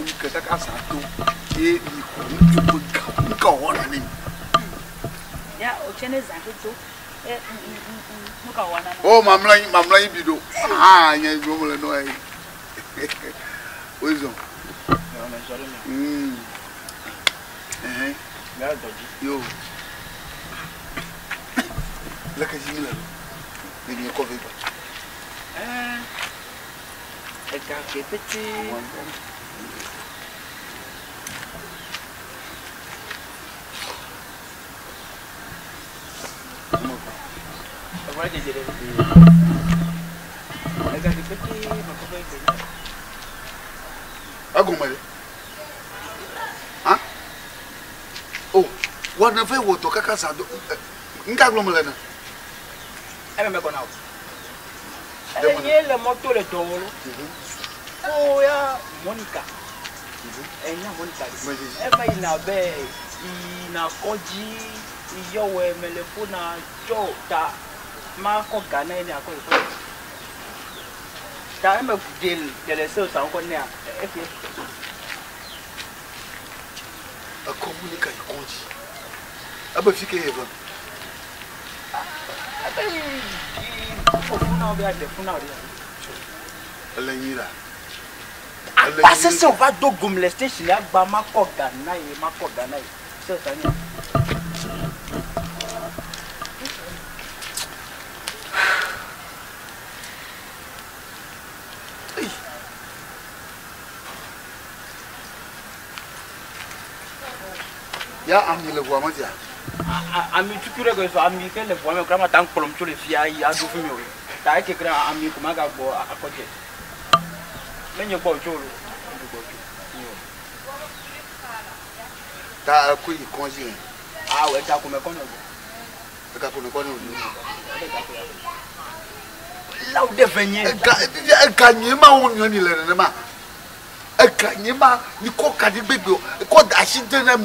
Enu ke kaka zã do ye mi xɔ ŋutsu ƒe ga nu ka wɔna ne mi? Ya o tse ne zã do e nu ka wɔna na? O mamlɔ anyi mamlɔ anyi bi ɖo. Aha nye gblɔm le nɔ ye. Wozɔ. Mm. Ɛhɛn. Yo. Leke dzi mi le ɖo? Ne mi kɔ vɛ gbɔ. Ɛɛ. Ega ke pete. Eʋua dzedze ɖe. Ega ke pete mekɔ vɛ gbɔ. Egɔme ɖe? Hã? O, wɔ ne vɛ wɔ dɔ kaka zã do. Ŋka gblɔm le ne? Eme mekɔ na o. Ele nye le mɔto le dɔ wɔm. O ya Monica. Enya Monica ɖe. Eva yina be yina kɔdzi yɔwɔe mele fona tsɔ ta makɔ ga na ye ne akɔ yi kɔdzi. Ta eme de de le sales ŋkɔ nea efi. Ekɔ Monica yi kɔdzi. Ebe fi ke ye va. Ebe yi ƒo na wo be aɖe fu na wo ɖe. Ele nyui ɖa. Akpa sese wòva do gom le station ya gba makɔ ga na ye makɔ ga na ye. Sales anya. Ya ami le ʋua me fia? Ami tutu ɖe gbe sɔ ami ke le ʋua me kura ma ta kplɔm tso le fia yi aɖo fi mi o. Ta eke kura ami ko ma ga gbɔ akɔ dze. Menye gbɔ tso lo. Menye gbɔ tso. Ta ekɔ yi kɔdzi le. Ah, wɛ ta ko me kɔ ne o. Ega ko ne kɔ ne o. Lawu ɖe ve nye. Ega ega nye ma wo nyɔ ni le nenema. Ega nye ma mi kɔ ka ɖi gbegbe o. Kɔ da asi de ne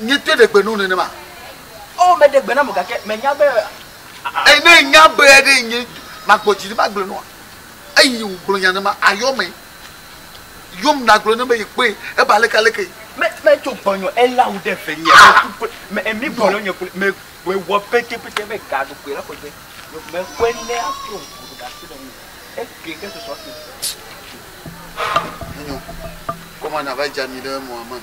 nye te ɖe gbe no nenema. O me ɖe gbe na mo gake me nya be. E ne nya be ɖe nye ma gbɔ dzi ɖi ma gblɔ noa. Eyi wo gblɔ nya nema ayɔ me. Yom na gblɔ ne be ye kpe eba leke leke. Me me tso gbɔnyo ela wu ɖe ve nye. Me emi gblɔ nye kple me me wɔ pete pete be ga do kpe la ko dze. Me kɔe ne afi o ga si ɖe ŋu. Eke ke sɔsɔ ke. Enyo. Kɔma na va dze ami ɖe mɔa me.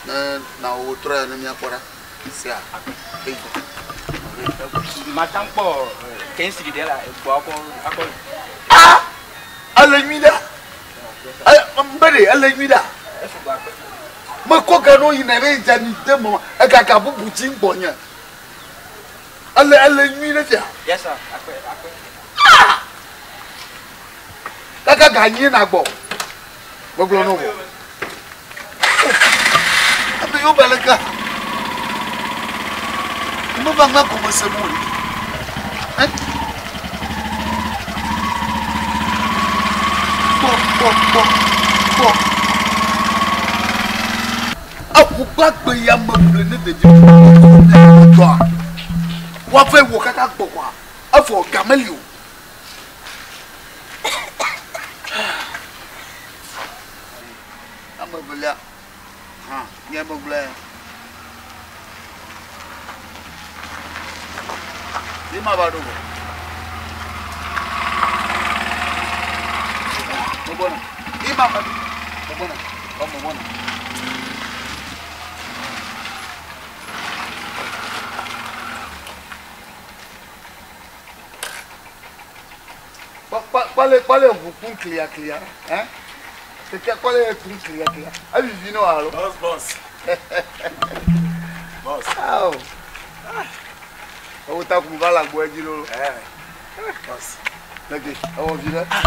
Ne na wo trɔ ya ne míakpɔ ɖa. Sea. Eyi. Mata kpɔ kɛnsiri ɖe la egbɔ akɔ akɔ. Ah! Ele nyui ɖa. Mbe ɖe ele nyui ɖa. Mekɔ ga no yina ɖe dze ami de mɔ egaga bubu tsi gbɔ nye. Ele ele nyui ɖe fia. Yes sir. Akpe akpe. Ah! Kaka ga nyui na gbɔ. Megblɔ no vɔ. Ame yiwo ba le ka. Meva ŋa gɔme se mo ɖe. Kpɔ kpɔ kpɔ kpɔ. Eʋu gbagbe ya me ƒle ne ɖevi tɔa. Woava wɔ kaka gbɔ kɔa. Evɔ ga meli o. Ame evelia hã nye megblɔe. Yi ma va ɖo vɔ. Megbɔna. Yi ma va ɖo. Megbɔna. Ɔ megbɔna. Kpale kpale ʋu kum clear clear. Hein? Keke kpale kum clear clear. Evivi no alo. Boss boss. Boss. Awo. Ewo ta kum va la gbɔ edzi lolo. Eh. Boss. Leke ewo vi ɖe. Ah,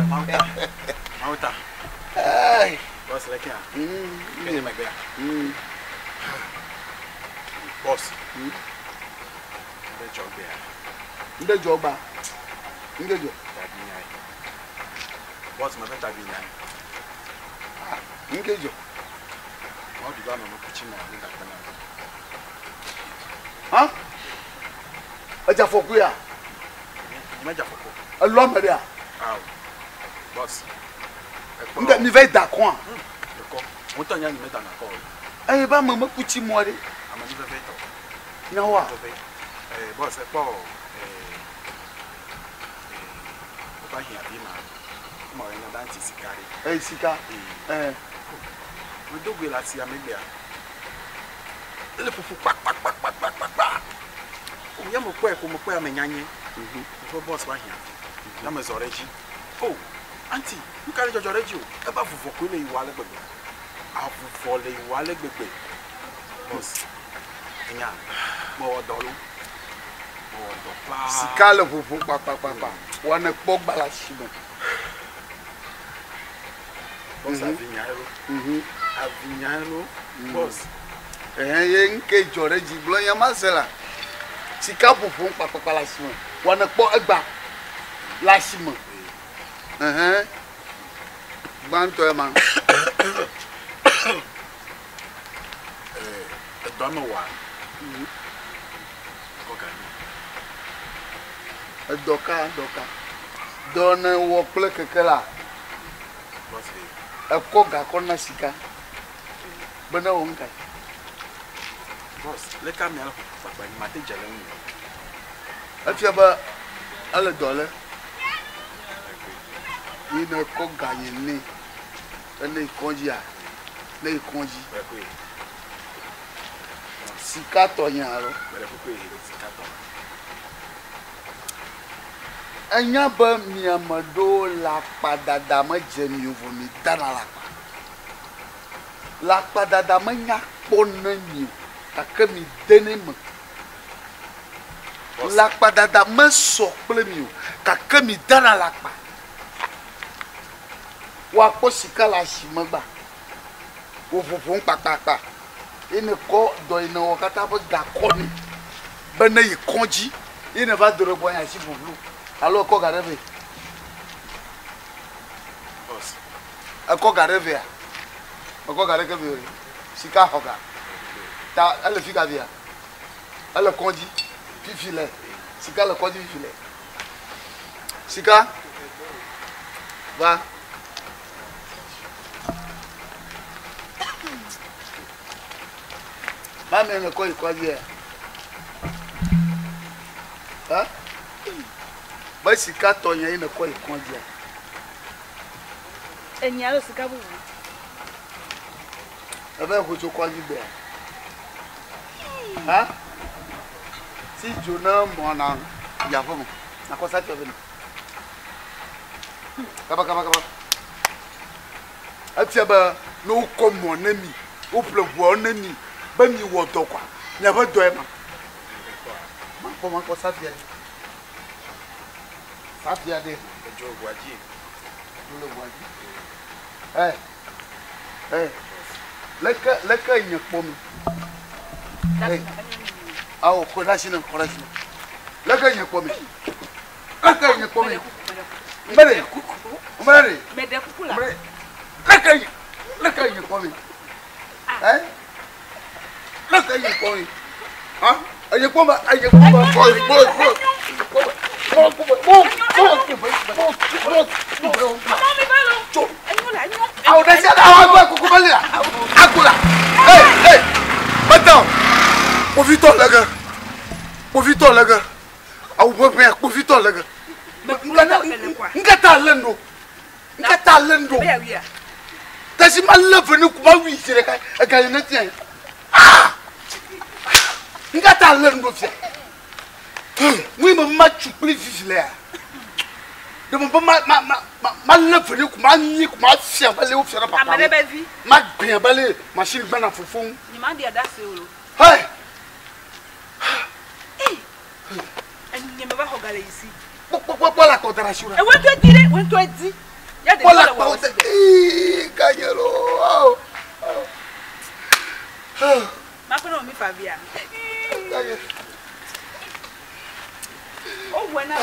mauta. Mauta. Hey. Boss leke ya. Mm. Kene megbe ya. Mm. Boss. Ŋɖe dzɔ gbea. Ŋɖe dzɔ gba. Ŋɖe dzɔ. Tabi nya ye. Boss me ƒe tabi nya ye. Ah, ŋɖe dzɔ. Mɔ ɖu ba nɔ nukutsi me ne gakpe na. Hã? Edze afɔku ya? Nye medze afɔku. Elɔ ame ɖea? Awo. Boss. Ŋɖe mi va yi da kɔa? Ekɔ. Ŋutɔ nya nye medana kɔ o. Eye be ame meku tsi mɔ ɖe. Ame nu veve tɔ. Nyawoa? Veve. Eh, boss, ekpɔ eh, eh, woƒe ahiãvi ma, woma woyɔna be anti sika ɖe. Eyi sika. Eh. Medo goe le asia megbea. Ele ƒoƒo kpakpakpakpakpakpa. O, ya mekpɔe ko mekpɔe ame nyanyɛ. Woƒe boss ƒe ahiãvi. Ya mezɔ ɖe edzi. O, anti, nu ka le dzɔdzɔ ɖe edzi o? Ebe avuvɔ koe le yiwɔ ale gbegbe. Avuvɔ le yiwɔ ale gbegbe. Boss, enya, mewɔ dɔ lo. Mewɔ dɔ paa. Sika le ƒoƒom kpakpakpakpa. Wɔ ne kpɔ gba le asi me. Boss, avinyae lo. Avinyae lo. Boss. Ɛhɛn ye ŋke dzɔ ɖe dzi gblɔ nya ma se la. Sika ƒoƒom kpakpakpa le asi me. Wɔ ne kpɔ egba le asi me. Ɛhɛn. Gbãtɔe ma. Edɔ me wɔa. Kɔ ga nɛ. Edɔ ka dɔ ka. Dɔ ne wɔ kple keke la. Boss e. Ekɔ ga kɔ na sika. Be ne wɔ ŋka. Boss, leke amea le ƒoƒo kpakpa nye mate dze le ŋu. Efia be ele dɔ lé. Yi ne kɔ ga yi nɛ. Ene yi kɔdzia. Ne yi kɔdzi. Sika tɔ nye alo. Enya be miame ɖewo le akpadada medze mi o vɔ mi dana le akpa. Le akpadada menya kpɔ ne mi o gake mi denɛ me. Le akpadada mesɔ kple mi o gake mi dana le akpa. Woakpɔ sika le asi megba. Wo ƒoƒom kpakpakpa. Ye ne kɔ dɔ yi ne wɔ katã ƒe ga kɔ nɛ be ne yi kɔdzi ye ne va do ɖe gbɔ nye asi ƒuƒlu alo ekɔ ga ɖe vɛ. Ekɔ ga ɖe vɛa? Mekɔ ga ɖeke vɛ o. Sika xɔ ga. Ta ele fi ga via? Ele kɔdzi fifi le. Sika le kɔdzi fifi le. Sika va. Mami ne kɔ yi kɔdzi ya. Ha? Be sika tɔ nye yi ne kɔ yi kɔdzi ya. Enyi alo sika bubu. Ebe xotso kɔdzi gbea. Ha? Si dzo ne mɔ na yaƒe me. Nakɔ sa tsɔ vɛ. Kaba kaba kaba. Efia be ne wokɔ mɔ ne mi, woƒle ʋuawo ne mi be mi wɔ dɔ kɔa, miaƒe dɔe ma. Makpɔ makpɔ safia ɖe. Safia ɖe. Edzo ʋua dzi. Edzo le ʋua dzi. Ɛ ɛ leke leke nye kpɔ mi. Ɛ awo kɔ ɖe asi ne kɔ ɖe asi ne. Leke nye kpɔ mi. Leke nye kpɔ mi. Mbere mbere. Mɛɖe kuku la. Mbere leke nye leke nye kpɔ mi. Ɛ leke nye kpɔ mi. Ha enye kpɔ me enye kpɔ me kpɔ kpɔ kpɔ kpɔ kpɔ kpɔ kpɔ kpɔ kpɔ. Tso. Awo ɖe sia ɖe awo agbɔ kuku beli la aku la. Ee ee mete o. Kpovitɔ le ge. Kpovitɔ le ge. Awu ʋeʋẽa kpovitɔ le ge. Nkata lé ŋɖo. Nkata lé ŋɖo. Tasi ma lé ve ne ku ma wui zi ɖeka ega yi ne tia yi. Ah! Nkata lé ŋɖo fia. Ŋui me ma tsu kpli vivi lea. Ɖe me be ma ma ma ma ma lé ve ne ku ma nyi ku ma fia be le wo fia ɖe papa Ame ɖe be vi. Ma gbea be le machine gbana fofo ŋu. Nye ma ɖi aɖase o lo. Hey! Enye me va xɔ ga le yi si. Kpɔ kpɔ kpɔ kpɔ la kɔ da ɖe asi ɖa. Ewe ŋutɔ di ɖe, we ŋutɔ di. Ya Kpɔ la ɖevi le kpɔ wɔ te. Ii ganye lo. Awo. Awo. Ma kpɔ ne wò mi fa via. Ganye. O wɔ na.